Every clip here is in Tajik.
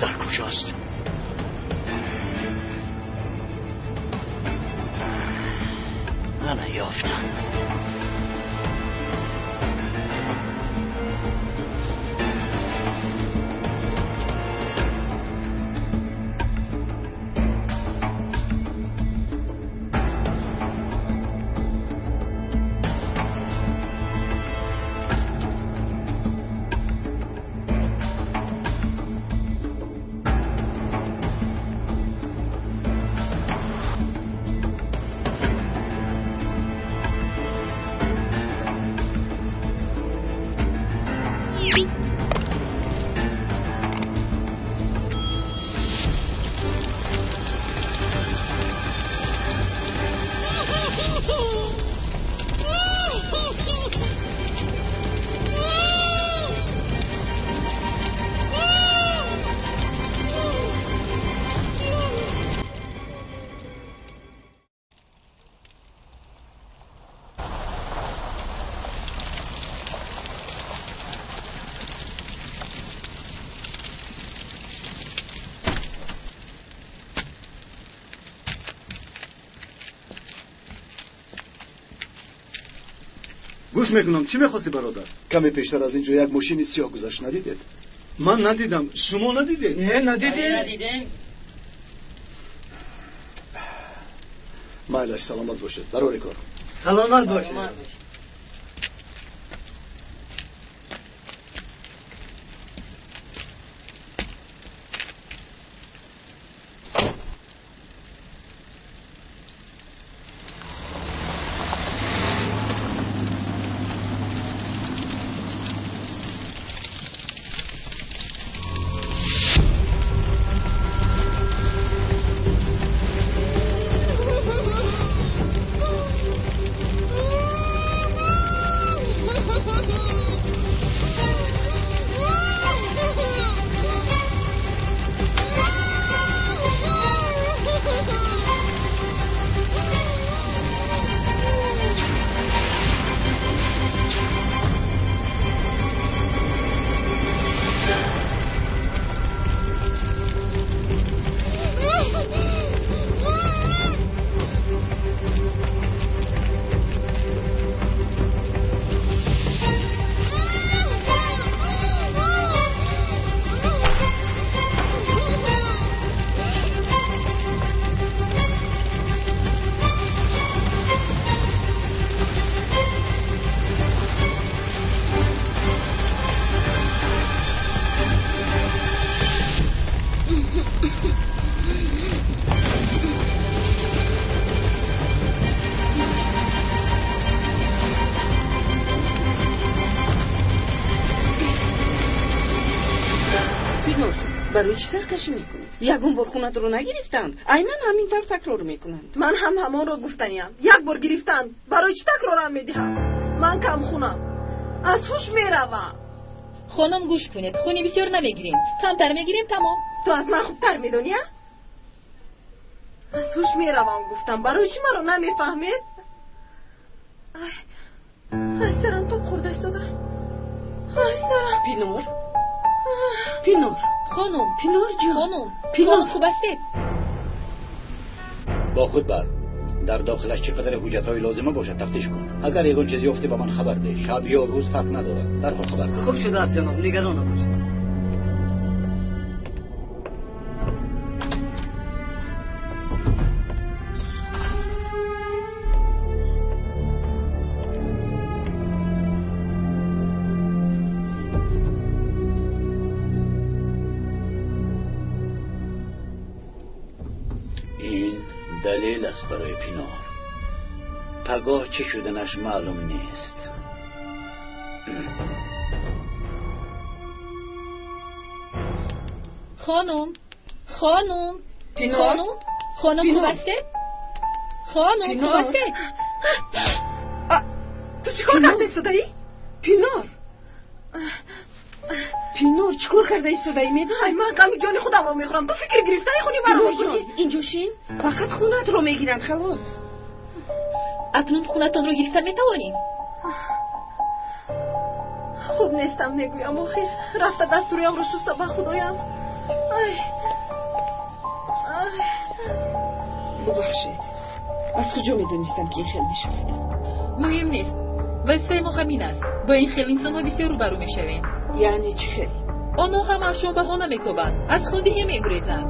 در کجاست؟ من یافتم. گوش میکنم. چی میخواستی برادر؟ کمی پیشتر از اینجا یک ماشین سیاه گذشت، ندیدید؟ من ندیدم. شما ندیدید؟ نه ندیدیم. مایلش سلامت باشید. برای کار سلامت باشید. برای چی سرکشی میکنی؟ یگون بار خونت رو نگرفتند. عینا همین طور تکرار میکنند. من هم همان را گفتنیم. یک بار گرفتند، برای چی تکرارم میدهم؟ من کم خونم، از هوش میروم. خانم گوش کنید، خونی بسیار نمیگیریم، کمتر میگیریم. تمام. تو از من خوبتر میدونی؟ از هوش میروم گفتم، برای چی مرا نمیفهمید؟ از سرم توپ خورده شده است. از سرم. پینور، پینور، خانم، پینور جان، خانم، پینور، خانم خوب هستید؟ با خود بر. در داخلش چقدر حجت‌های لازمه باشد تفتیش کن. اگر یگان چیزی یافتی به من خبر ده. شب یا روز فرق ندارد، در حال خبر ده. خوب شده است جناب، نگران نباشید. دلیل است برای پینار. پگاه چه شدنش معلوم نیست. خانم، خانم، پینار، خانم، خانم خوب هستید؟ خانم خوب هستید؟ تو چیکار کرده صدایی؟ پینار، Чӣ кор карда истодаӣ медонӣ? Ай, ман ғами ҷони худамро мехӯрам. Ту фикр гирифтаи хуни маро мехӯрӣ. Инҷо шин, фақат хунатро мегиранд, халос. Акнун хунатонро гирифта метавонем? Хуб нестам, мегӯям охир. Рафта дасту рӯямро шуста ба худоям. Ай, ай. Бубахшед, аз куҷо медонистам ки ин хел мешавад? Муҳим нест, вазифаи мо ҳамин аст. Бо ин хел инсонҳо бисёр рӯбарӯ мешавем. Яъне чӣ хел? Онҳо ҳамаашон баҳона мекобанд, аз хундиҳӣ мегурезанд.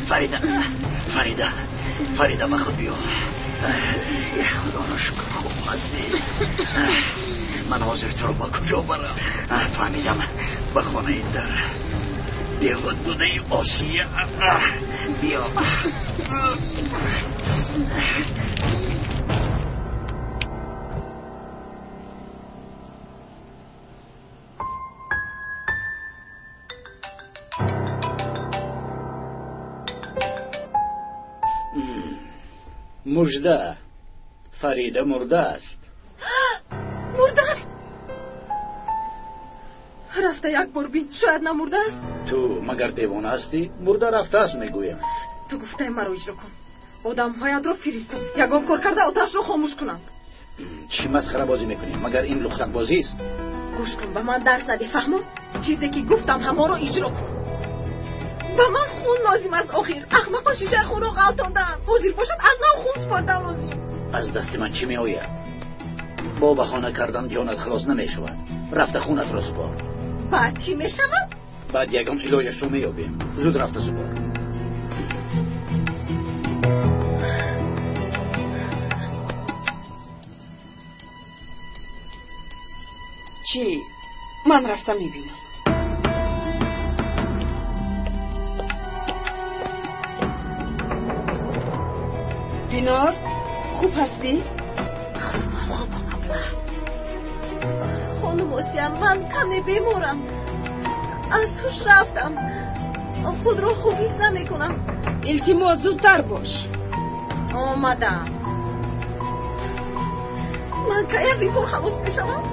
Фарида, Фарида, Фарида, ба худ биё. Худоро шукр, хуб ҳастӣ. Ман ҳозир туро ба куҷо барам? Фаҳмидам, ба хонаи дар деҳот будаи Осия. Биё. Мужда, Фарида мурда аст. Мурда аст? Рафта як бор бин, шояд намурда аст. Ту магар девона ҳастӣ? Мурда рафтааст, мегӯям. Ту гуфтаи маро иҷро кун. Одамҳоятро фиристон, ягон кор карда оташро хомӯш кунанд. Чӣ масхарабозӣ мекунӣ? Магар ин лухтакбозист? Гӯш кун, ба ман дарс надеҳ, фаҳмон? Чизе ки гуфтам ҳамонро иҷро кун. Ба ман хун лозим аст охир. Ахмақо шишаи хунро ғалтондаанд. Ҳозир бошад аз нав хун супордан лозим. Аз дасти ман чӣ меояд? Бо баҳона кардан ҷонат халос намешавад. Рафта хунатро супор. Баъд чӣ мешавад? Баъд ягон илоҷашро меёбем. Зуд рафта супор. Чӣ? Ман рафта мебинам. Динор, хуб ҳастӣ? Хубам, хубам, абла. Хонум Осия, ман каме беморам. Аз ҳуш рафтам. Худро хуб ҳис намекунам. Илтимос, зудтар бош. Омадам. Ман кай аз ин кор халос мешавам?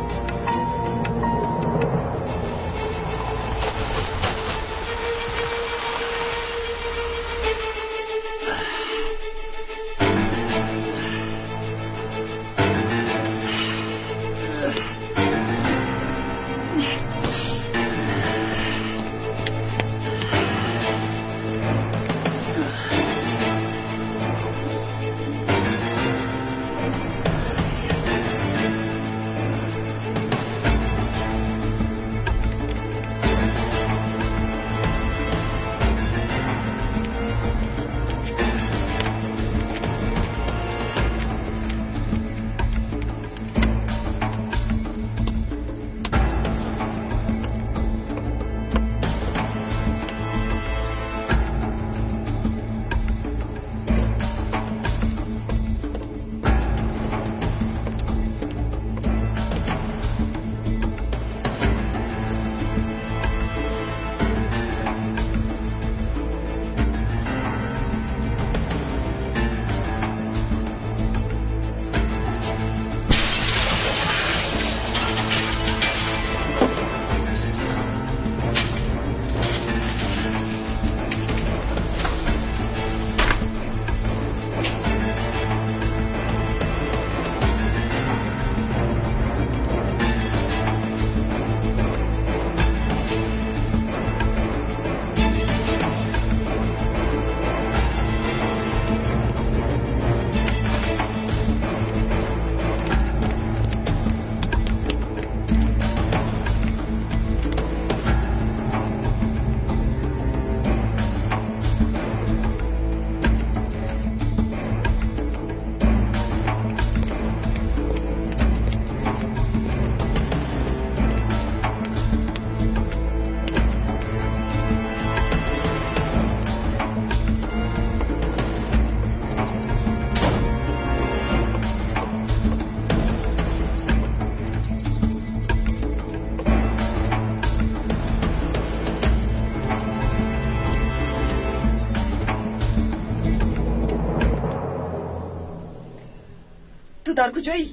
Дар куҷоӣ?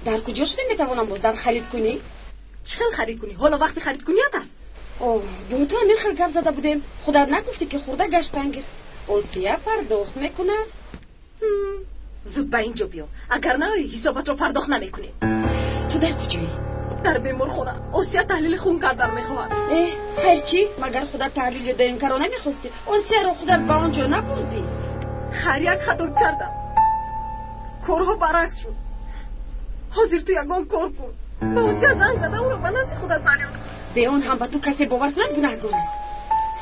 Дар куҷо шуда метавонам боз? Дар харид кунӣ? Чӣ хел харид кунӣ? Ҳоло вақти харид куният аст. О, бо ту ҳамин хел гап зада будем. Худат нагуфтӣ ки хурда гаштан гир. Осия пардохт мекунад. Зуд ба инҷо биё. Агар наоӣ ҳисобатро пардохт намекунем. Ту дар куҷоӣ? Дар беморхона. Осия таҳлили хун кардан мехоҳад. Э, хайр чӣ? Магар худат таҳлили ДНК-ро намехостӣ? Осияро худат ба он ҷо набурдӣ? Хайр, як хато кардам. Корҳо баръакс шуд. Ҳозир ту ягон кор кун. Ба Осия занг зада ӯро ба назди худат фарёд кун. Бе он ҳам ба ту касе бовар кунад гунаҳгор аст.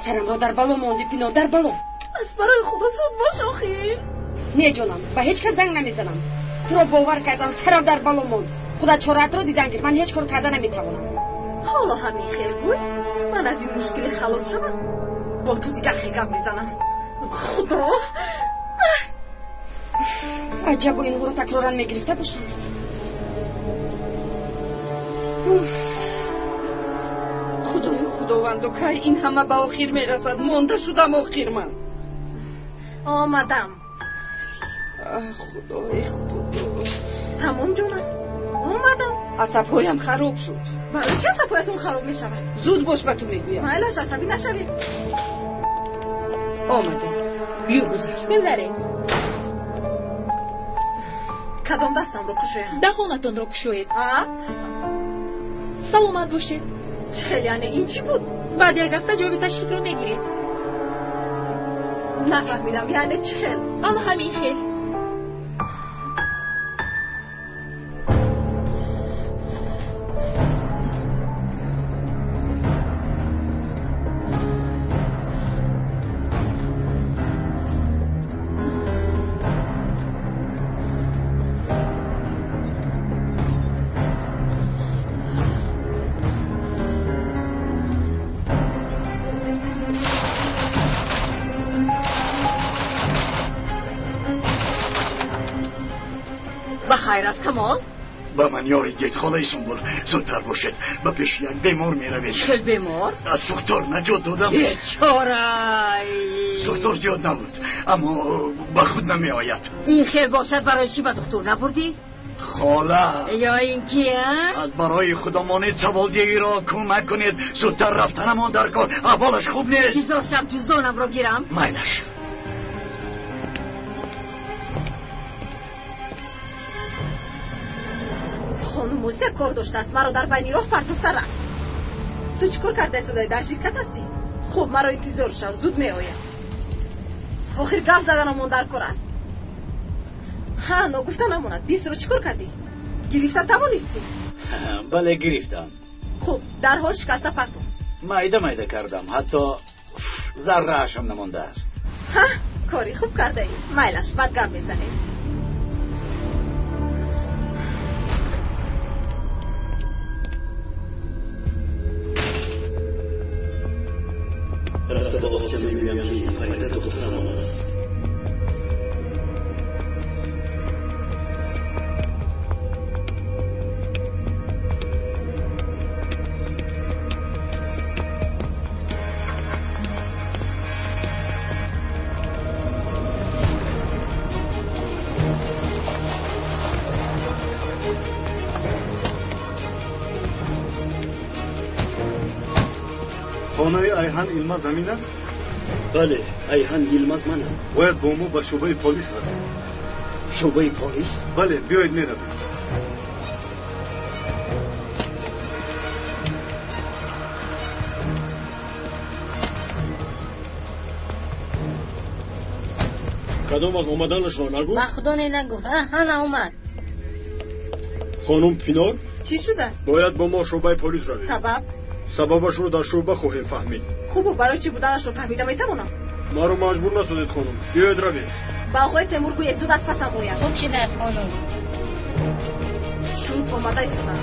Сарамро дар бало монди, Пинор, дар бало. Аз барои Худо зуд бош охир. Не ҷонам, ба ҳеҷ кас занг намезанам. Туро бовар кардам, сарам дар бало монд. Худат чораатро дидан гир, ман ҳеҷ кор карда наметавонам. Ҳоло ҳамин хел гӯй, ман аз ин мушкилӣ халос шавам. Бо ту дигар хел гап мезанам. Худо! Аҷабо инҳоро такроран мегирифта бошам. Худою худовандо, кай ин ҳама ба охир мерасад? Монда шудам охир ман. Омадам. Худои худо. Тамом ҷонам, омадам. Асабҳоям хароб шуд. Барои чӣ асабҳоятон хароб мешавад? Зуд бош ба ту мегӯям. Майлаш, асабӣ нашавед. Омада. Биё гузар. Гузаред. Кадом дастамро кушоям? Даҳонатонро кушоед. Саломат бошед. Чӣ хел, яъне ин чӣ буд? Баъд як ҳафта ҷавоби ташхисро мегиред. Нафаҳмидам, яъне чӣ хел? Ана ҳамин хел. Хайр аст Камол? Ба ман ёри дед, холаи Сумбул. Зудтар бошед, ба пеши як бемор меравед. Чӣ хел бемор? Аз сӯхтор наҷот додам. Бечорай! Сӯхтор зиёд набуд, аммо ба худ намеояд. Ин хел бошад, барои чӣ ба духтур набурдӣ? Хола! Ё ин ки, аз барои худомонед саволдиҳиро кӯмак кунед. Зудтар рафтанамон дар кор, аҳволаш хуб нест. Бизор шаб ҷуздонамро гирам. Майлаш. Хонум Осия кор доштааст, маро дар байни роҳ партофта рафт. Ту чӣ кор кардаи судаи? Дар ширкат ҳастӣ? Хуб, маро интизор шав, зуд меоям. Охир гап заданамон дар кор аст. Ҳа, ногуфта намонад, бисро чӣ кор кардӣ? Гирифта тавонистӣ? Бале, гирифтам. Хуб, дарҳол шикаста партоф. Майда майда кардам, ҳатто зарраашам намондааст. Ҳа, кори хуб кардаӣ. Майлаш, баъд гап мезанем. Рафта ба Осия мегӯям ки Фарида духтарамон аст. Хонаи Айҳан Илмаз ҳамин аст? Бале, Айҳан Йилмаз манам. Бояд бо мо ба шӯъбаи полис равем. Шӯъбаи полис? Бале, биёед меравем. Кадом вақт омаданашро нагуфт? Ба худо не нагуфт. Ҳана омад. Хонум Пинор? Чӣ шудааст? Бояд бо мо шӯъбаи полис равем. Сабаб? Сабабашро дар шӯъба хоҳем фаҳмид. Хубу, барои чӣ буданашро фаҳмида метавонам? Маро маҷбур насозед, хонум. Биёед равем. Ба оқои Темур гӯед зуд аз пасам ояд. Хуб шудааст, хонум. Шуд, омада истодам.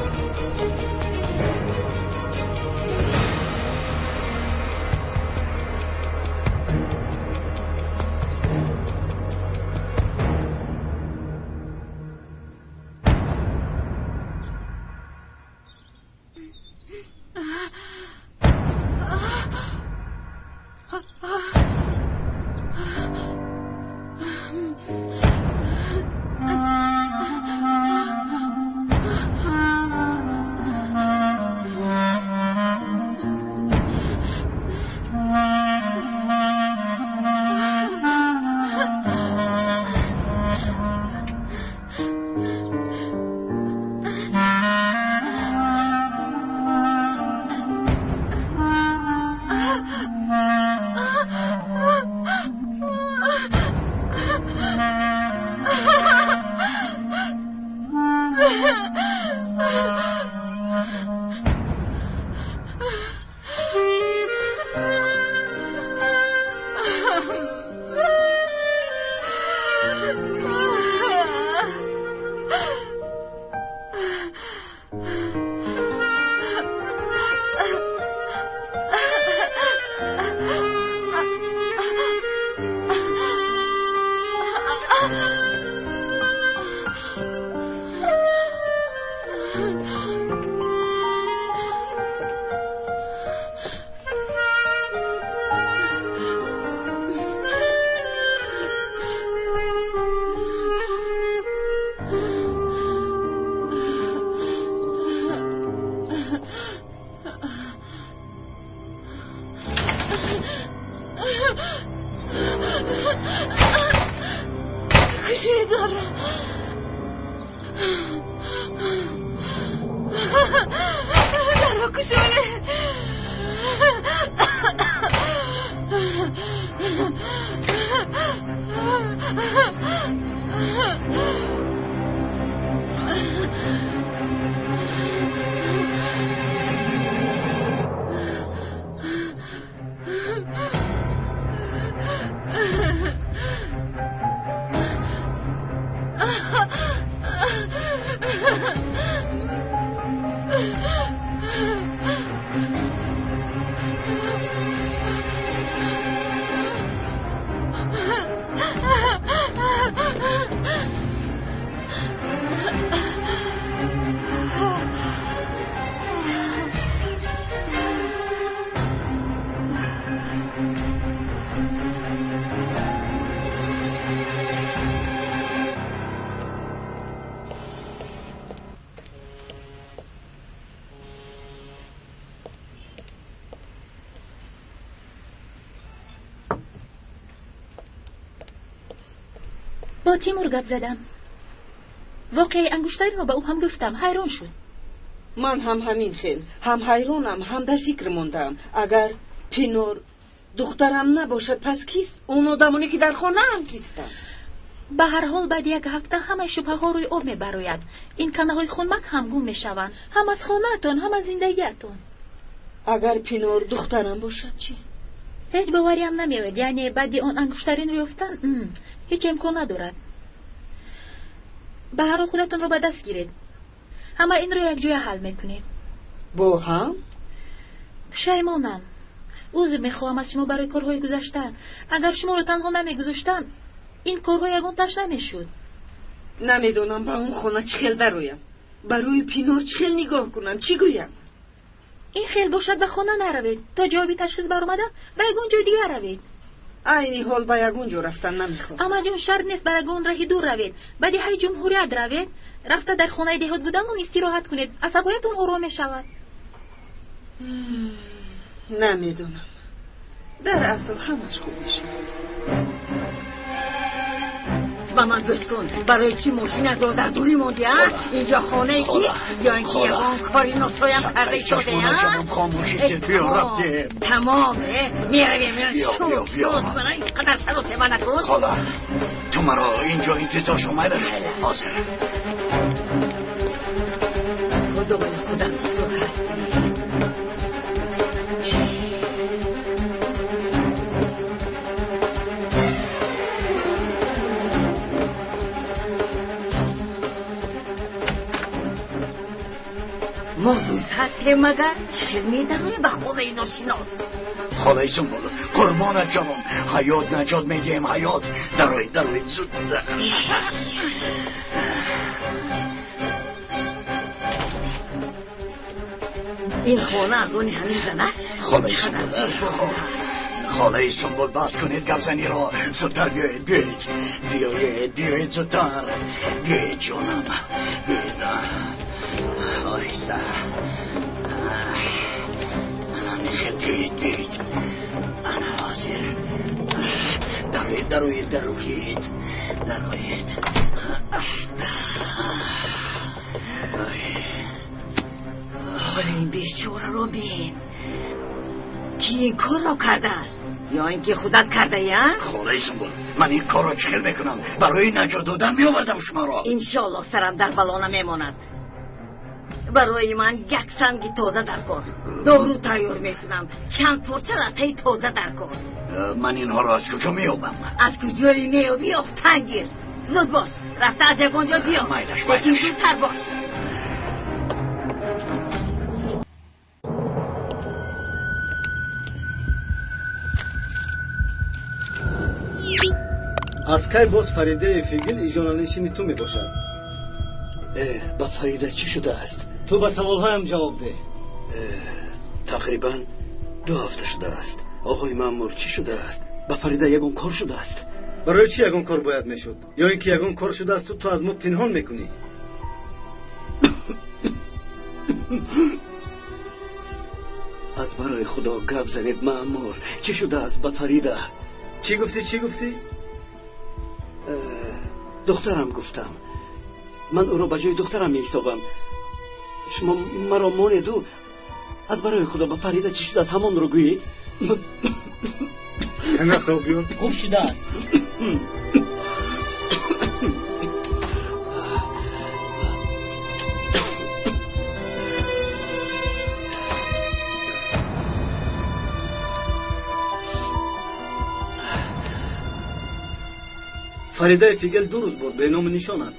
Бо Тимур гап задам. Воқеаи ангуштариро ба ӯ ҳам гуфтам, ҳайрон шуд. Ман ҳам ҳамин хел, ҳам ҳайронам, ҳам дар фикр мондаам. Агар Пинор духтарам набошад, пас кист? Он одамоне ки дар хонаам кистанд? Ба ҳар ҳол баъди як ҳафта ҳамаи шубҳаҳо рӯи об мебарояд. Ин канаҳои хунмак ҳам гум мешаванд, ҳам аз хонаатон, ҳам аз зиндагиатон. Агар Пинор духтарам бошад чӣ? Ҳеҷ бовариам намеояд, яъне баъди он ангуштаринро ёфтан ҳеҷ имкон надорад. Ба ҳар ҳол худатонро ба даст гиред. Ҳама инро якҷоя ҳал мекунем. Бо ҳам? Пушаймонам. Узр мехоҳам аз шумо барои корҳои гузашта. Агар шуморо танҳо намегузоштам, ин корҳо ягонташ намешуд. Намедонам ба он хона чӣ хел дароям. Ба рӯи Пинор чӣ хел нигоҳ кунам, чӣ гӯям? Ин хел бошад ба хона наравед. То ҷавоби ташхис баромада ба ягон ҷои дигар равед. Айни ҳол ба ягон ҷо рафтан намехоҳам. Амаҷон, шарт нест ба ягон раҳи дур равед. Ба деҳаи ҷумҳурият равед. Рафта дар хонаи деҳот будамон истироҳат кунед. Асабоятон ором мешавад. Намедонам. Дар асл ҳамаш хуб мешавад. Ба ман гӯш кун, барои чӣ мошинатро дар дурӣ мондӣ, а? Инҷо хонаи кист? Ё ин ки ягон кори ношоям карда шуде, а? Тамом, меравем. Шуд, барои ин қадар сару сема накун. Хола, ту маро инҷо интизор шо, майлаш ҳозир. Худои худам бузург ҳастӣ. Мо дӯст ҳастем магар? Чӣ хел медароем ба хонаи ношинос? Холаи Сумбул, қурбонат шавам, ҳаёт наҷот медиҳем, ҳаёт. Дароед, дароед, зуд. Ин хона аз они ҳамин зан аст? Холаи Сумбул, холаи Сумбул, бас кунед гапзаниро. Зудтар биёед, биёед, биёед, биёед зудтар. Биёед ҷонам, биёед. Оҳиста. Ана биёед, биёед. Ана ҳозир. Дароед, дароед, дароед, дароед. Ҳоли ин бечораро бин. Кӣ ин корро кардааст? Ё ин ки худат кардаӣ, а? Холаи Сумбул, ман ин корро чӣ хел мекунам? Барои наҷот додан меовардам шуморо. Иншоаллоҳ сарам дар бало намемонад. Барои ман як санги тоза дар кор. Дору тайёр мекунам. Чанд порча латтаи тоза дар кор. Ман инҳоро аз куҷо меёбам? Аз куҷое меёбӣ, ёфтан гир. Зуд бош, рафта аз ягон ҷо биё. Майлаш, лекин майлаш. зудтар бош. Аз кай боз Фаридаи Фигил иҷоранишини ту мебошад? Ба Фарида чӣ шудааст? Ту ба саволҳоям ҷавоб деҳ. Тақрибан 2 ҳафта шудааст. Оғои маъмур, чӣ шудааст? Ба Фарида ягон кор шудааст? Барои чӣ ягон кор бояд мешуд? Ё ин ки ягон кор шудаасту ту аз мо пинҳон мекунӣ? Аз барои Худо гап занед, маъмур. Чӣ шудааст ба Фарида? Чӣ гуфтӣ, чӣ гуфтӣ? Духтарам гуфтам. Ман ӯро ба ҷои духтарам меҳисобам. Шумо маро монеду аз барои Худо ба Фарида чӣ шудааст ҳамонро гӯед. Ҳамин биёр. Хуб шудааст. Фаридаи Фигел 2 рӯз боз беному нишон аст.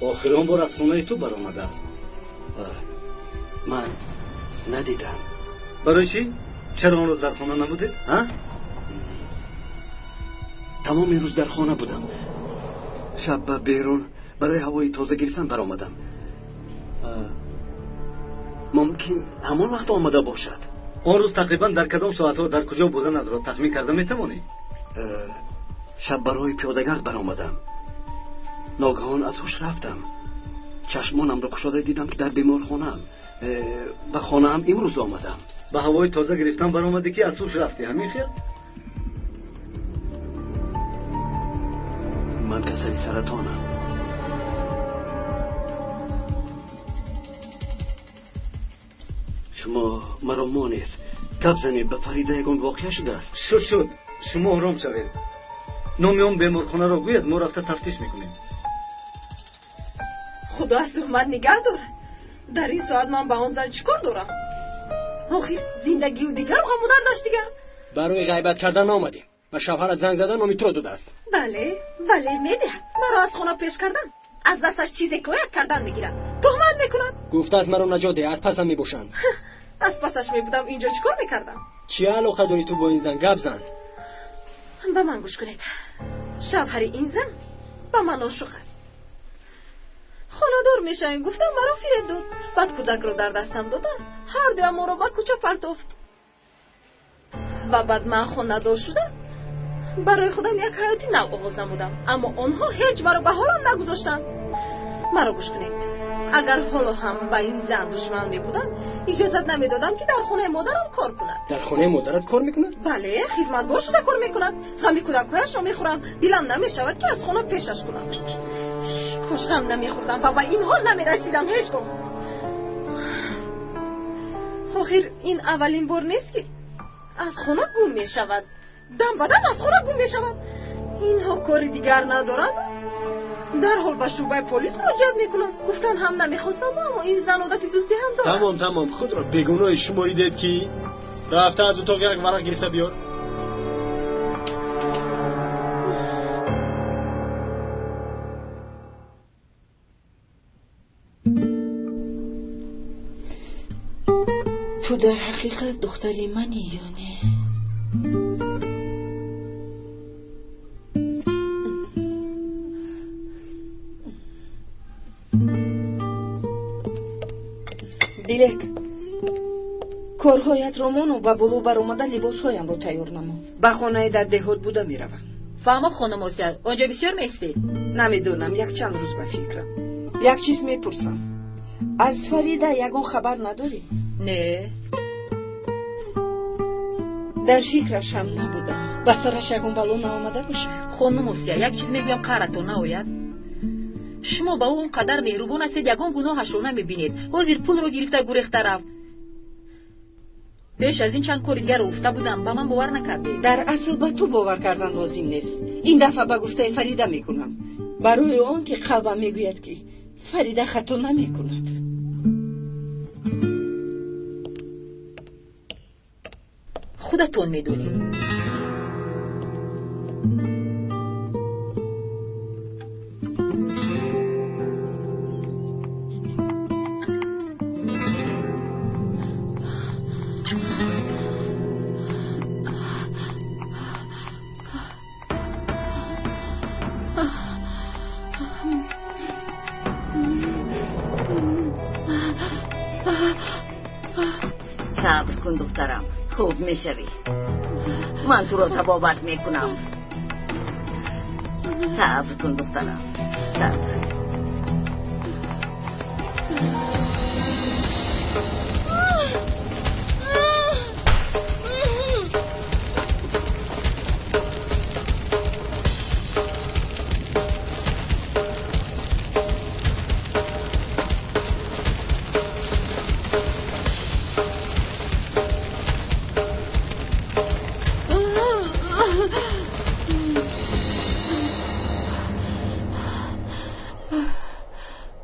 Охирон бор аз хонаи ту баромадааст. Ман надидам. Барои чӣ? Чаро он рӯз дар хона набудед? А? Тамоми рӯз дар хона будам. Шаб ба берун барои ҳавои тоза гирифтан баромадам. Мумкин ҳамон вақт омада бошад. Он рӯз тақрибан дар кадом соатҳо дар куҷо буданатро тахмин карда метавонӣ? Шаб барои пиёдагард баромадам. Ногаҳон аз ҳуш рафтам. Чашмонамро кушода дидам, ки дар беморхонаам. Ба хонаам имрӯз омадам. Ба ҳавои тоза гирифтан баромадӣ, ки аз ҳуш рафтӣ, ҳамин хел? Ман касали саратонам. Шумо маро монед. Гап занед, ба Фарида ягон воқеа шудааст? Шуд, шуд. Шумо ором шавед. Номи он беморхонаро гӯяд, мо рафта тафтиш мекунем. Худо аз туҳмат нигаҳ дорад. Дар ин соат ман ба он зан чӣ кор дорам? Охир зиндагию дигар ғаму дардаш дигар. Барои ғайбат кардан наомадем. Ба шавҳарат занг задан номи туро додааст. Бале, бале, медиҳад. Маро аз хона пеш кардан, аз дасташ чизе коят кардан мегирад. Туҳмат мекунад. Гуфтааст маро наҷот деҳ, аз пасам мебошанд. Аз пасаш мебудам, инҷо чӣ кор мекардам? Чӣ алоқа дорӣ ту бо ин зан? Гап зан. Ба ман гӯш кунед. Шавҳари ин зан ба ман ошиқ аст. Хонадор мешавем, гуфтам, маро фиреб дод. Баъд кӯдакро дар дастам дода, ҳар дуям моро ба кӯча партофт. Ва баъд ман хонадор шуда барои худам як ҳаёти нав оғоз намудам. Аммо онҳо ҳеҷ маро ба ҳолам нагузоштанд. Маро гӯш кунед. Агар ҳоло ҳам ба ин зан душман мебудам, иҷозат намедодам, ки дар хонаи модарам кор кунад. Дар хонаи модарат кор мекунад? Бале, хизматгор шуда кор мекунад. Ғами кӯдакҳояшро мехӯрам. Дилам намешавад, ки аз хона пешаш кунам. Кош ғам намехӯрдам ва ба ин ҳол намерасидам ҳеҷ гоҳ. Охир ин аввалин бор нест, ки аз хона гум мешавад. Дам ба дам аз хона гум мешавад. Инҳо кори дигар надоранд. Дарҳол ба шӯъбаи полис муроҷиат мекунам. Гуфтан ҳам намехостам, аммо ин зан одати дӯстӣ ҳам дорад. Тамом, тамом. Худро бегуноҳи шуморидед, ки рафта аз утоқ як варақ гирифта биёр. Ту дар ҳақиқат духтари манӣ ё не? Дилек, корҳоятро мону ба боло баромада либосҳоямро тайёр намо. Ба хонаи дар деҳот буда меравам. Фаҳмо, хонум Осия, онҷо бисёр меистед? Намедонам, якчанд рӯз ба фикрам. Як чиз мепурсам. Аз Фарида ягон хабар надорӣ? Не. Дар фикрашам набудам. Ба сараш ягон бало наомада бошад? Хонум Осия, як чиз мегӯям, қаҳратон наояд. Шумо ба ӯ он қадар меҳрубон ҳастед, ягон гуноҳашро намебинед. Ҳозир пулро гирифта гурехта рафт. Пеш аз ин чанд кори дигарро гуфта будам, ба ман бовар накардед. Дар асл ба ту бовар кардан лозим нест. Ин дафъа ба гуфтаи Фарида мекунам. Барои он ки қалбам мегӯяд, ки Фарида хато намекунад. Худатон медонед. Сабр кун, духтарам, хуб мешавӣ. Ман туро табобат мекунам. Сабр кун, духтарам, сабр.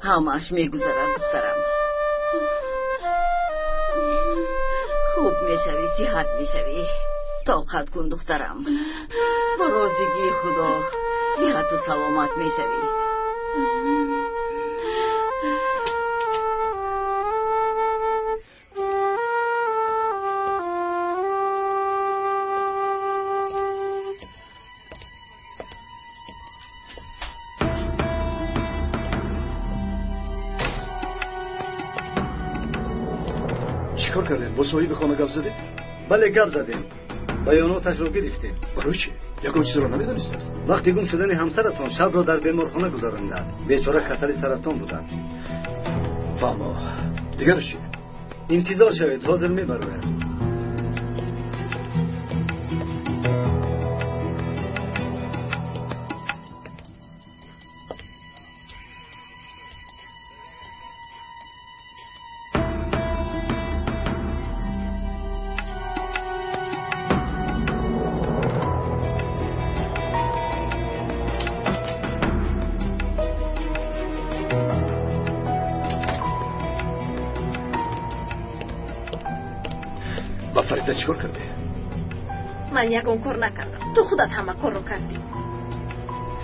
Ҳамааш мегузарад, духтарам. Хуб мешавӣ, сиҳат мешавӣ. Тоқат кун, духтарам. Бо розигии Худо сиҳату саломат мешавӣ. Чӣ кор кардем? Бо соҳиби хона гап задем? Бале, гап задем. Баёноташро гирифтем. Барои чӣ? Ягон чизро намедонистааст? Вақти гум шудани ҳамсаратон шабро дар беморхона гузаронидаанд. Бечора хатари саратон будааст. Фаҳмо. Дигараш чӣ? Интизор шавед, ҳозир мебарояд. Ба Фарида чӣ кор кардӣ? Ман ягон кор накардам. Ту худат ҳама корро кардӣ.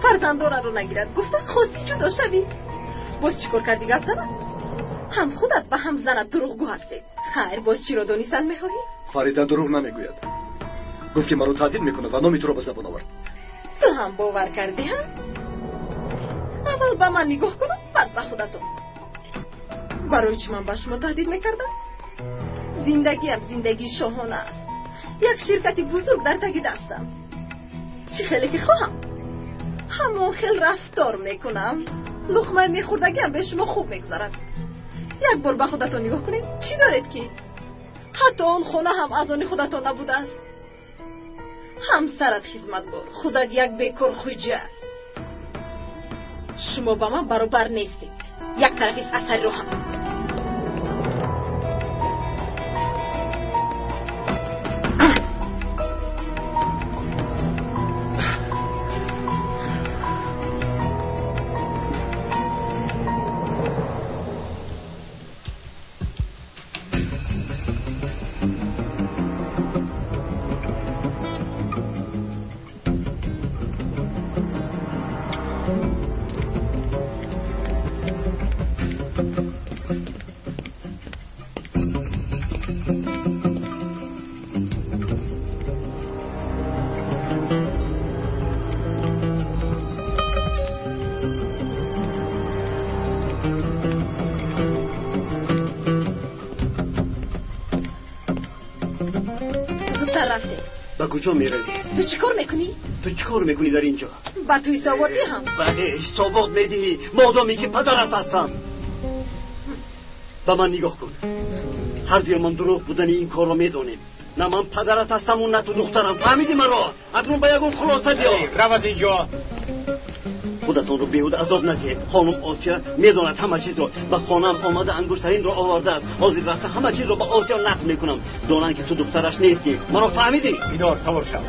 Фарзандораро нагирад гуфта хости ҷудо шавӣ. Боз чӣ кор кардӣ, гап занат? Ҳам худат ва ҳам занат дурӯғгӯ ҳастед. Хайр, боз чиро донистан мехоҳӣ? Фарида дурӯғ намегӯяд. Гуфт, ки маро таҳдид мекунад ва номи туро ба забон овард. Ту ҳам бовар кардӣ, ҳа? Аввал ба ман нигоҳ кунам, баъд ба худатон. Барои чӣ ман ба шумо таҳдид мекардам? Зиндагиам зиндагии шоҳона аст. Як ширкати бузург дар таги дастам. Чӣ хеле ки хоҳам, ҳамон хел рафтор мекунам. Луқмаи мехӯрдагиам бе шумо хуб мегузарад. Як бор ба худатон нигоҳ кунед, чӣ доред ки? Ҳатто он хона ҳам аз они худатон набудааст. Ҳамсарат хизматгор, худат як бекор хуҷа. Шумо ба ман баробар нестед. Як тарафис аз сари роҳам. Зудтар рафтем. Ба куҷо меравӣ? Ту чӣ кор мекунӣ? Ту чӣ кор мекунӣ дар инҷо? Ба ту ҳисобот диҳам? Бале, ҳисобот медиҳӣ, модоме ки падарат ҳастам. Ба ман нигоҳ кун. Ҳар дуямон дурӯғ будани ин корро медонем. На ман падарат ҳастаму на ту духтарам. Фаҳмидӣ маро? Акнун ба ягон хулоса биё. Рав аз инҷо. Худатонро беҳуда азоб надиҳед. Хонум Осия медонад ҳама чизро. Ба хонаам омада ангуштаринро овардааст. Ҳозир рафта ҳама чизро ба Осия нақл мекунам. Донанд ки ту духтараш нестӣ. Маро фаҳмидӣ? Пинор, савор шав.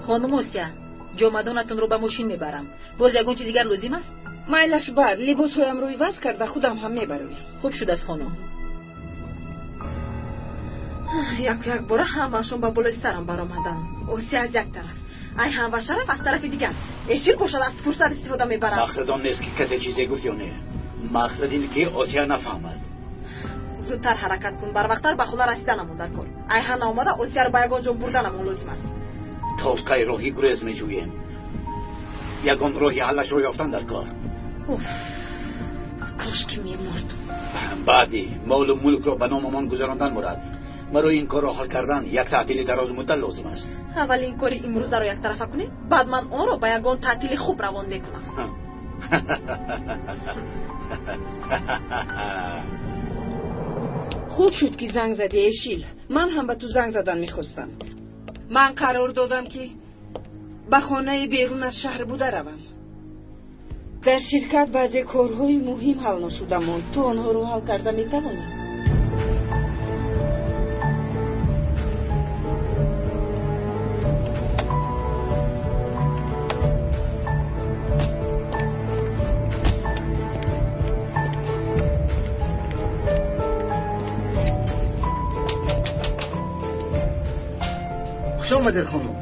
Хонум Осия, ҷомадонатонро ба мошин мебарам. Боз ягон чиз дигар лозим аст? Майлаш бар, либосҳоямро иваз карда худам ҳам мебароям. Хуб шудааст, хонум. Яку якбора ҳамаашон ба болои сарам баромаданд. Осия аз як тараф, Айҳам ва Шараф аз тарафи дигар. Эшил бошад аз фурсат истифода мебарад. Мақсад он нест ки касе чизе гуфт ё не. Мақсад ин ки Осия нафаҳмад. Зудтар ҳаракат кун, барвақттар ба хона расиданамон дар кор. Айҳам наомада Осияро ба ягон ҷо бурданамон лозим аст. То кай роҳи гурез меҷӯем? Ягон роҳи ҳаллашро ёфтан дар кор. Кош ки мемурд. Баъди молу мулкро ба номамон гузарондан мурад. Барои ин корро ҳал кардан як таътили дарозмуддат лозим аст. Аввал ин кори имрӯзаро яктарафа кунем, баъд ман онро ба ягон таътили хуб равон мекунам. Хуб шуд ки занг задӣ, Эшил. Ман ҳам ба ту занг задан мехостам. Ман қарор додам ки ба хонаи берун аз шаҳр буда равам. Дар ширкат баъзе корҳои муҳим ҳал нашуда монд. Ту онҳоро ҳал карда метавонӣ? Хуш омадед, хонум.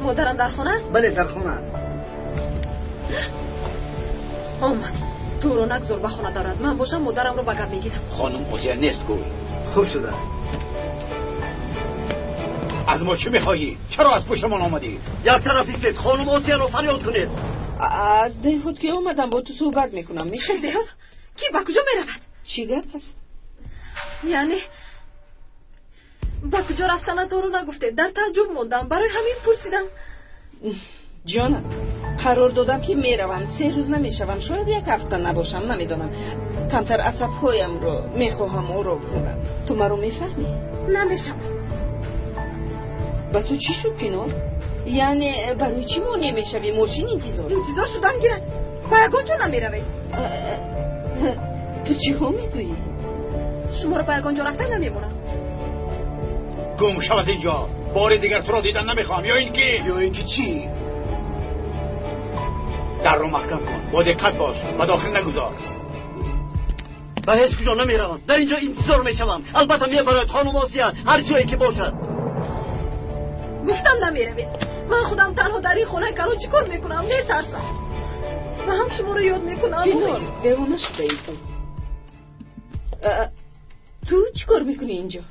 Модарам дар хона аст? Бале, дар хона аст. Омад. Туро нагзор ба хона дарояд. Ман бошам модарамро ба гап мегирам. Хонум Осия нест гӯй. Хуб шудааст. Аз мо чӣ мехоҳӣ? Чаро аз пуштамон омадӣ? Як тараф истед, хонум Осияро фарёд кунед. Аз деҳот ки омадам бо ту суҳбат мекунам. Мешавад? Деҳот? Ки ба куҷо меравад? Чӣ гап аст? Яъне ба куҷо рафтанатонро нагуфтед. Дар таъҷуб мондам, барои ҳамин пурсидам. Ҷонам, қарор додам ки меравам. 3 рӯз намешавам, шояд як ҳафта набошам, намедонам. Камтар асабҳоямро мехоҳам ором кунам. Ту маро мефаҳмӣ? Намешавам. Ба ту чӣ шуд, Пинор? Яъне барои чӣ монеъ мешавӣ? Мошин интизор. Интизор шудан гирад. Ба ягон ҷо намеравед. Ту чиҳо мегӯӣ? Шуморо ба ягон ҷо рафтан намемонам. Гум шав аз инҷо. Бори дигар туро дидан намехоҳам. Ё ин ки ё ин ки чӣ? Дарро маҳкам кун, бо диққат бош, ба дохил нагузор. Ба ҳеҷ куҷо намеравам. Дар инҷо интизор мешавам. Албатта мебарояд хонум Осия, ҳар ҷое ки бошад. Гуфтам намеравед. Ман худам танҳо дар ин хонаи калон чӣ кор мекунам? Метарсам. Ва ҳам шуморо ёд мекунам. Пинор, девона шудаӣ ту. Ту чӣ кор мекунӣ инҷо?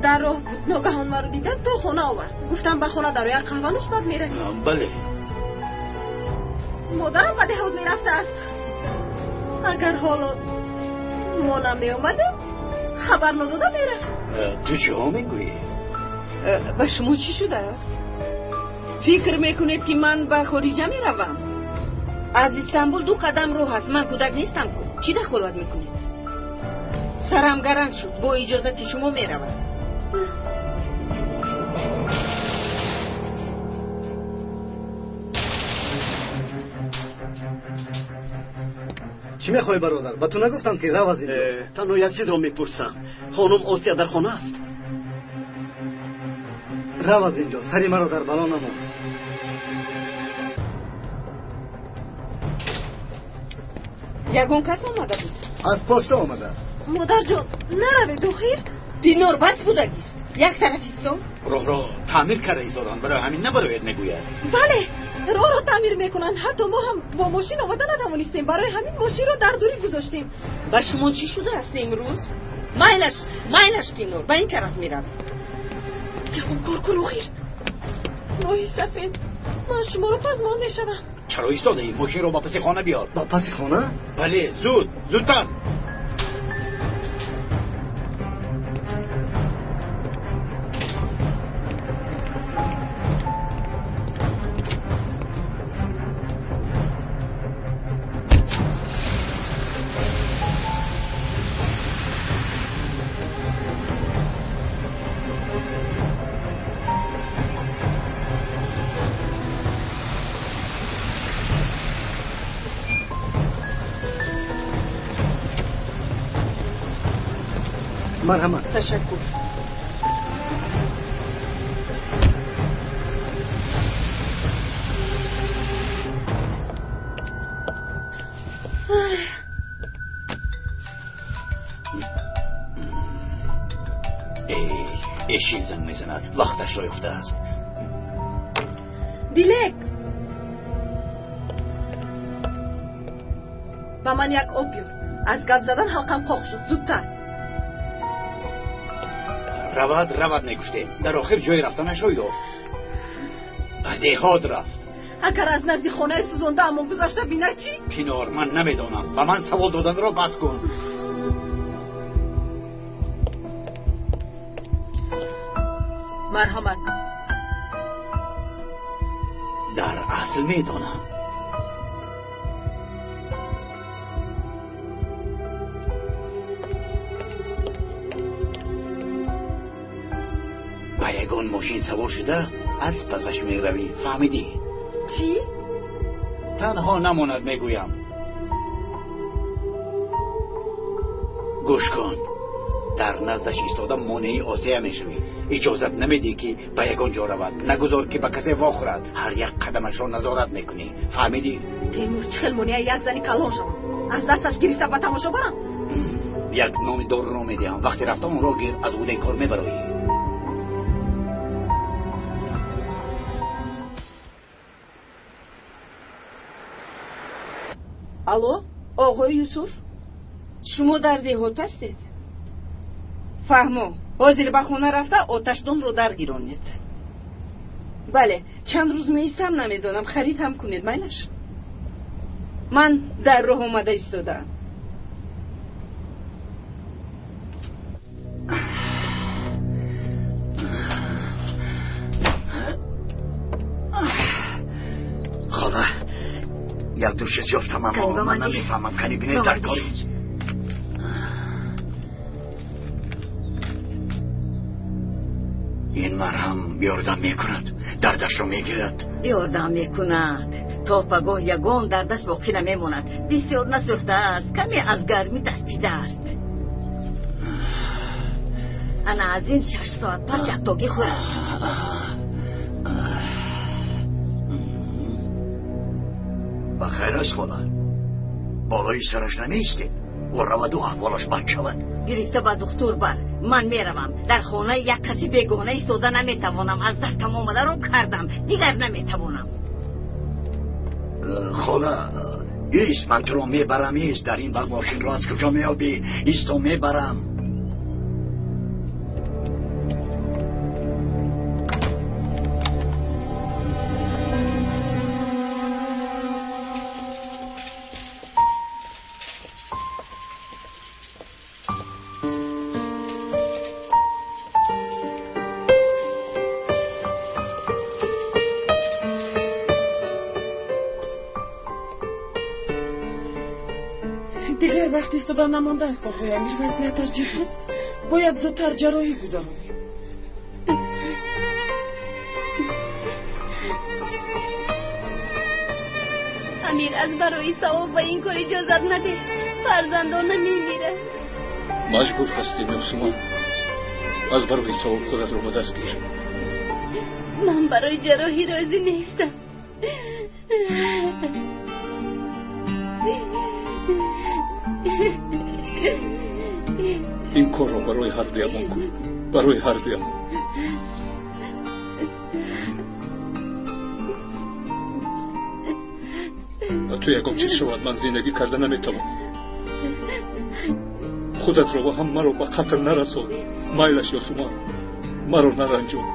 Дар роҳ буд, ногаҳон маро дида то хона овард. Гуфтам ба хона дарояд, қаҳва нӯш, баъд меравем. Бале. Модарам ба деҳот мерафтааст. Агар ҳоло мо намеомадем, хабар надода мерафт. Ту чиҳо мегӯӣ? Ба шумо чӣ шудааст? Фикр мекунед ки ман ба хориҷа меравам? Аз Истанбул 2 қадам роҳ аст. Ман кӯдак нестам ку. Чӣ дахолат мекунед? Сарам гарам шуд. Бо иҷозати шумо меравам. Чӣ мехоҳӣ, бародар? Ба ту нагуфтам ки рав аз инҷо? Танҳо як чизро мепурсам. Хонум Осия дар хона аст? Рав аз инҷо, сари маро дар бало намон. Ягон кас омада буд? Аз пошта омадааст. Модарҷон, наравед охир. Пинор, бас будагист. Як тараф исто. Роҳро таъмир карда истоданд, барои ҳамин набарояд мегӯяд. Бале, роҳро таъмир мекунанд. Ҳатто мо ҳам бо мошин омада натавонистем. Барои ҳамин мошинро дар дурӣ гузоштем. Ба шумо чӣ шудааст имрӯз? Майлаш, майлаш, Пинор, ба ин тараф меравем. Ягон кор кун, охир. Моҳи сафед, ман шуморо пазмон мешавам. Чаро истодаӣ? Мошинро ба паси хона биёр. Ба паси хона? Бале, зуд, зудтар. Марҳамат. Ташаккур. Эшил занг мезанад, вақташро ёфтааст. Дилек, ба ман як об биёр. Аз гап задан ҳалқам қоқ шуд. Зудтар. Равад, равад мегуфтем, дар охир ҷои рафтанашро ёфт, ба деҳот рафт. Агар аз назди хонаи сӯзондаамон гузашта бинад чӣ? Пинор, ман намедонам, ба ман савол доданро бас кун. Марҳамат. Дар асл медонам. Ба ягон мошин савор шуда аз пасаш меравӣ, фаҳмидӣ? Чӣ? Танҳо намонад, мегӯям. Гӯш кун, дар наздаш истода монеи Осия мешавӣ. Иҷозат намедиҳӣ, ки ба ягон ҷо равад. Нагузор, ки ба касе вохӯрад. Ҳар як қадамашро назорат мекунӣ, фаҳмидӣ? Темур, чӣ хел монеаи як зани калон шавам? Аз дасташ гирифта ба тамошо барам? Як номи доруро медиҳам, вақте рафта онро гир, аз ӯҳдаи кор мебароӣ. Алло, оғои Юсуф, шумо дар деҳот ҳастед? Фаҳмо, ҳозир ба хона рафта оташдонро даргиронед. Бале, чанд рӯз меистам, намедонам, харид ҳам кунед, майлаш. Ман дар роҳ омада истодаам. Хола, як ду чиз ёфтам, аммо ман намефаҳмам. Кани бинед, дар корист. Ин марҳам ёрдам мекунад, дардашро мегирад. Ёрдам мекунад. То пагоҳ ягон дардаш боқӣ намемонад. Бисёр насӯхтааст, каме аз гармӣ таспидааст. Ана аз ин 6 соат пас яктогӣ хӯрад. Ба хайр аст, хола. Болои сараш намеистед, ӯ раваду аҳволаш бад шавад. Гирифта ба духтур бар. Ман меравам. Дар хонаи як каси бегона истода наметавонам. Аз дастам омадаро кардам, дигар наметавонам. Хола, ист, ман туро мебарам. Ист, дар ин вақт мошинро аз куҷо меёбӣ? Исто, мебарам. Дигар вақт истода намондааст, оғои Амир, вазъияташ ҷиддист. Бояд зудтар ҷарроҳӣ гузаронем. Амир, аз барои савоб ба ин кор иҷозат надеҳ, фарзандона мемирад. Маҷбур ҳастем, Ёсуман. Аз барои савоб худатро ба даст гир. Ман барои ҷарроҳӣ розӣ нестам. Ин корро барои ҳар дуямон кун, барои ҳар дуямон. Ба ту ягон чиз шавад, ман зиндагӣ карда наметавонам. Худатро ва ҳам маро ба қатл нарасон. Майлаш, Ёсуман, маро наранҷон.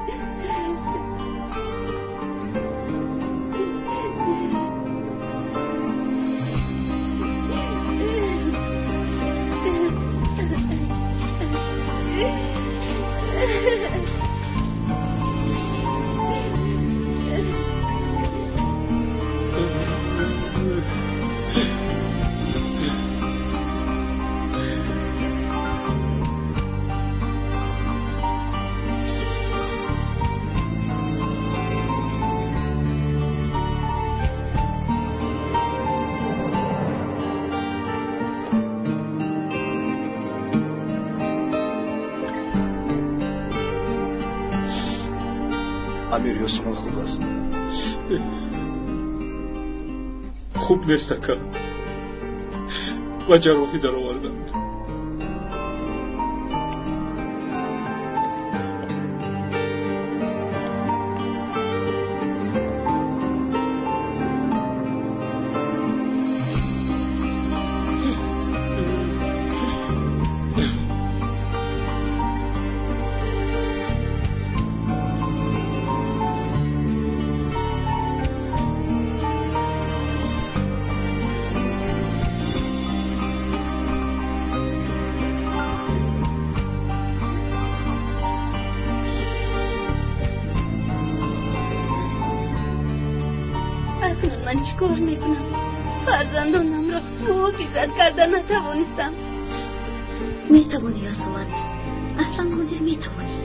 Амир, Ёсуман хуб аст? Хуб нест, ака. Ба ҷарроҳӣ дароварданд. Акнун ман чӣ кор мекунам? Фарзандонамро муҳофизат карда натавонистам. Метавонӣ, Ёсуман, аслан ҳозир метавонӣ.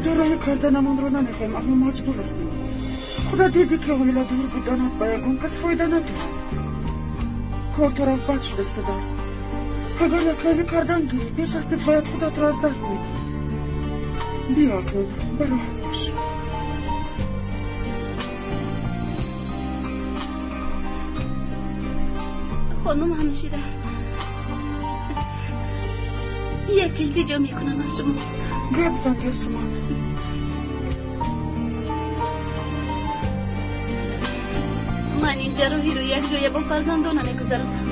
Ҷарроҳӣ карданамонро намехоҳем, аммо маҷбур ҳастем. Худо диди, ки оила дур буданат ба ягон кас фоида надорад. Кор тараф бад шуда истодааст. Агар якравӣ кардан гирӣ, пеш аз кифоят худатро аз даст медиҳӣ. Биё акнун, бароҳат бош. Хонум ҳамшира, як илтиҷо мекунам аз шумо. Гап зан, Ёсуман. Ман ин ҷарроҳиро якҷоя бо фарзандона мегузаронам.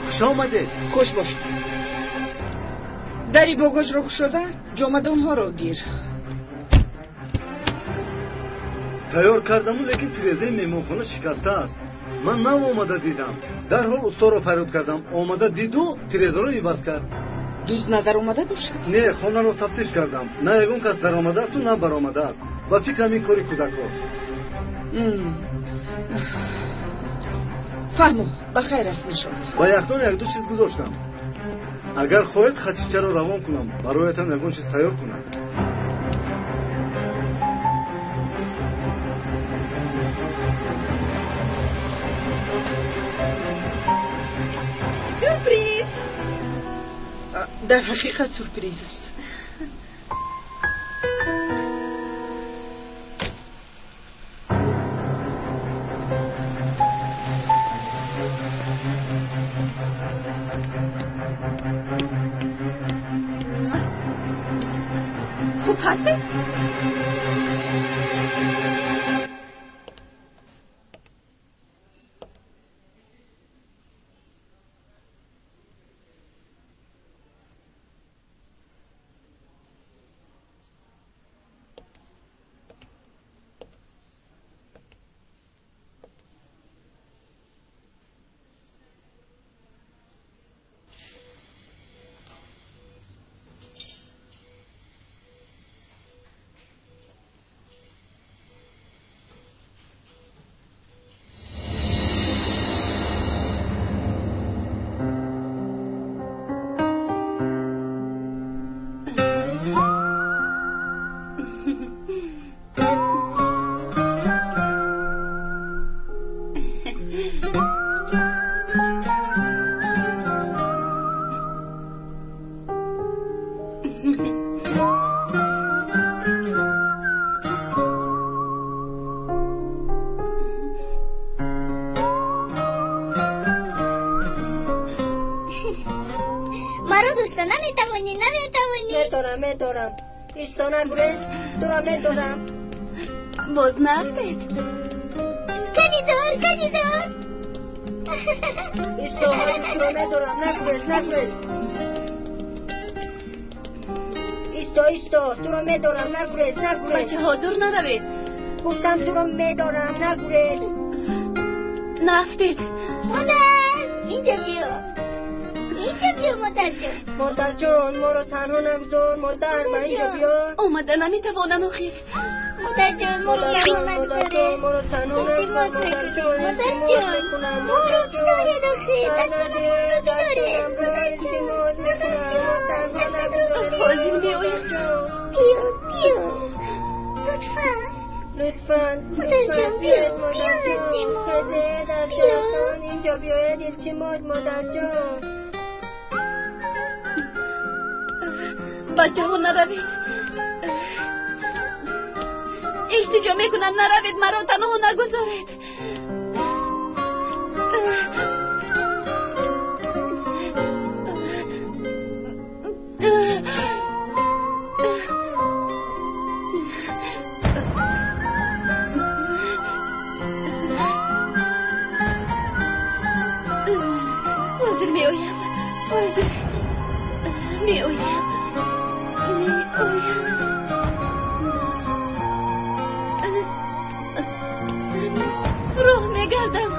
Хуш омадед. Хуш бошед. Дари богажро кушода, ҷомадонҳоро гир. Тайёр кардаму, лекин тирезаи меҳмонхона шикаста аст. Ман нав омада дидам. Дарҳол усторо фарёд кардам. Омада диду тирезаро иваз кард. Дуз надаромада бошад? Не, хонаро тафтиш кардам. На ягон кас даромадаасту, на баромадааст. Ба фикрам, ин кори кӯдакҳост. Фаҳмо, ба хайр аст, иншоалло. Ба яхдон якду чиз гузоштам. Агар хоҳед, Хатичаро равон кунам, бароятон ягон чиз тайёр кунам. Сюрприз! Дар ҳақиқат сюрприз аст. Хуб ҳастед? Медорам, медорам. Исто, нагурез, туро медорам. Боз нафтед. Канидор, канидор. Исто, ҳозир туро медорам. Нагурез, нагурез. Исто, исто, туро медорам. Нагурез, нагурез. Бачаҳо, дур наравед. Гуфтам туро медорам. Нагурез. Нафтед. Модар, инҷо биё. Инҷо биё, модарҷон. Модарҷон, моро танҳо нагузор. Модар, ба инҷо биё. Омада наметавонам охир. Модарҷон, моро танҳо нагузоред. Моро танҳо нагузор, модарҷон. Модарҷон, моро бидоред охир. Дастонамро илтимос мекунам. Моро танҳо нагузоред. Ҳозир меоям. Биё, биё. Лутфан. Лутфан, модарҷон, биё, биё назди мо. Хезед аз дастон, инҷо биёед, илтимос, модарҷон. Бачаҳо, наравед. Илтиҷо мекунам, наравед, маро танҳо нагузоред. Ҳозир меоям. Ҳозир меоям. Меоям. Роҳ мегардам.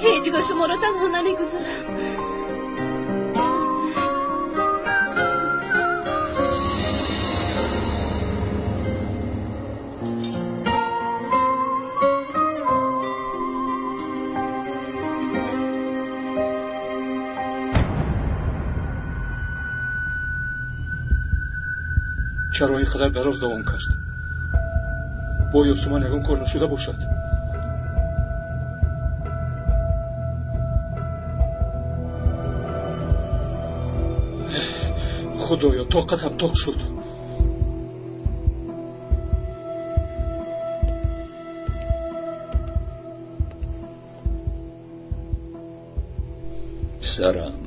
Ҳеҷ гоҳ шуморо танҳо намегузорам. Чаро ин қадар дароз давом кард? Бо Ёсуман ягон кор нашуда бошад? Худоё, тоқатам тоқ шуд. Писарам,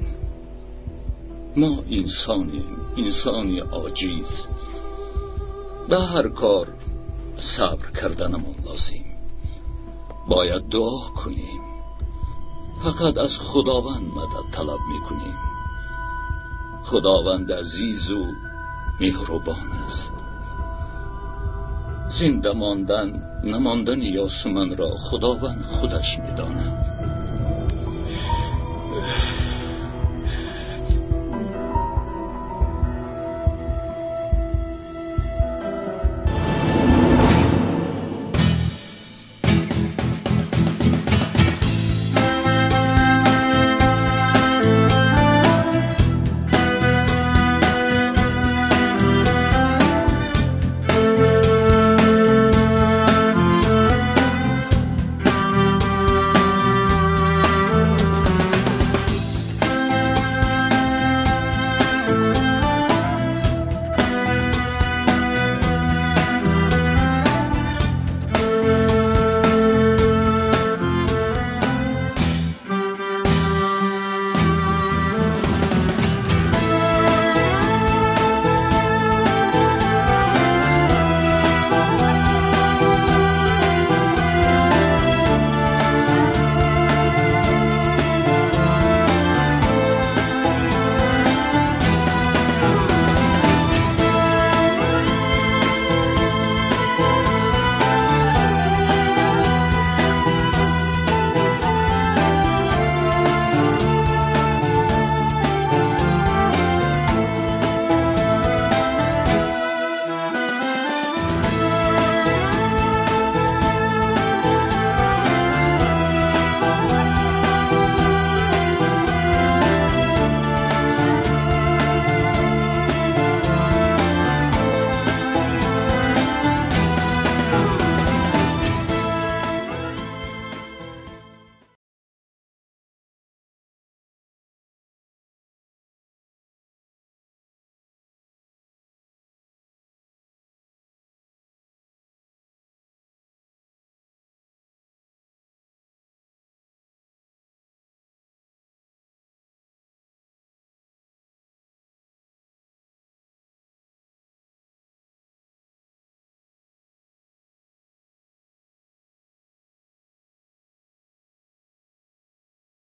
мо инсонем, инсони оҷиз. Ба ҳар кор сабр карданамон лозим. Бояд дуо кунем. Фақат аз Худованд мадад талаб мекунем. Худованд азизу меҳрубон аст. Зинда мондан, намондани Ёсуманро Худованд худаш медонад.